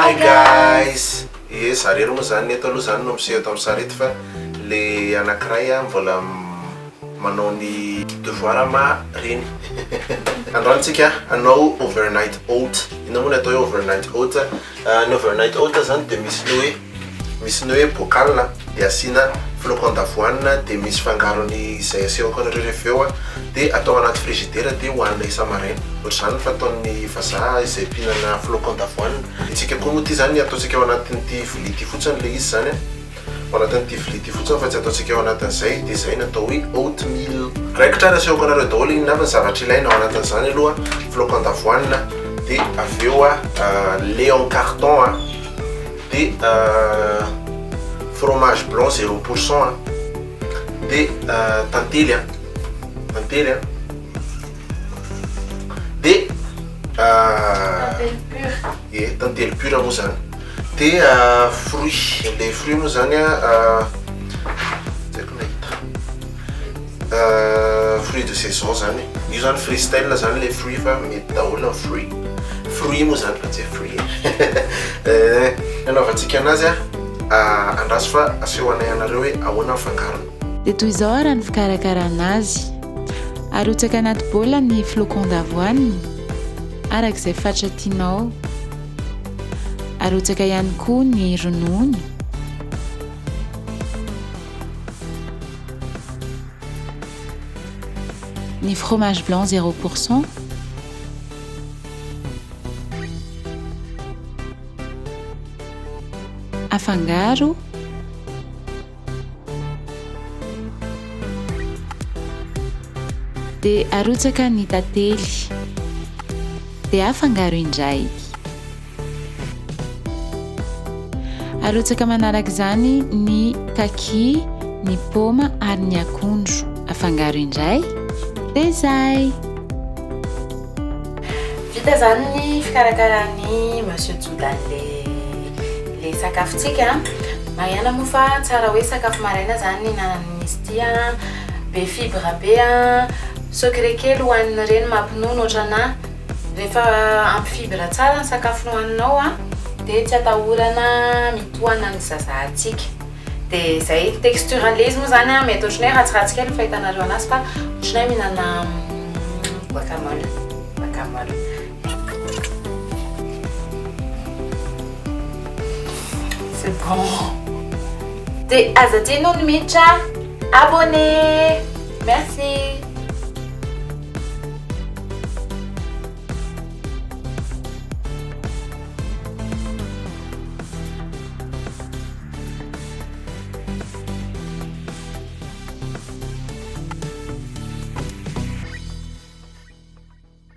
Hi guys! Ee za rery moa zany eto aloha zany no miseho eto amin'ny sary eto fa le anakiray a mbola manao ny devoir ma reny. Androany tsika hanao overnight oat. Inona moa ny atao hoe overnight oat? Ny overnight oat zany dia misy ny hoe misy ny hoe bocal dia asiana flocon d'avoine dia misy fangarony izay asehoko anareo rehefa eo dia atao anaty frigidaire dia hohanina isa-maraina. Ohatr'izany ny fataon'ny vazaha izay mpihinana flocon d'avoine. Isika koa moa ity zany ataontsika ao anatin'ity vilia ity fotsiny ilay izy zany an. Ao anatin'ity vilia ity fotsiny fa tsy ataontsika ao anatin'izay dia izay no atao hoe oatmeal. Raikitra ary asehoko anareo daholo inona avy ny zavatra ilaina ao anatin'izany aloha, flocon d'avoine dia avy eo lait en carton dia fromage blanc zéro pour cent dia tantely tantely dia Tantely pur. Ie, tantely pur moa zany. Dia fruit, le fruit moa zany a tsy haiko na hita. Fruit de saison zany. Io zany freestyle zany le fruit fa mety daholo ny fruit. Fruit moa zany fa tsy hoe fruit e. Nanaovantsika anazy a, andraso fa asehonay anareo hoe ahoana ny fangarony. Dia toy izao ara ny fikarakarana azy. Arotsaka anaty bol ny flocon d'avoine araka izay fatra tianao. Arotsaka ihany koa ny ronono. Ny fromage blanc zéro pour cent. Afangaro. Dia arotsaka ny tantely. Dia afangaro indray. Arotsaka manaraka izany ny kaki, ny paoma ary ny akondro. Afangaro indray. Dia izay! Vita izany ny fikarakaran'i Monsieur Joda an'ilay ilay sakafontsika. Marihana moa fa tsara hoe sakafo maraina izany ny hinanan'izy ity an, be fibre be an, secret kely ho an'ny reny mampinono ohatranà, rehefa ampy fibre tsara ny sakafo nohaninao an, dia tsy atahorana mitohana ny zazahantsika. Dia izay, texture an'ilay izy moa izany an, mety ohatran'ny hoe ratsiratsy kely ny fahitanareo anazy fa ohatran'ny hoe mihinana guacamole, guacamole. C'est bon. Dia aza adino ny miditra abonné. Merci.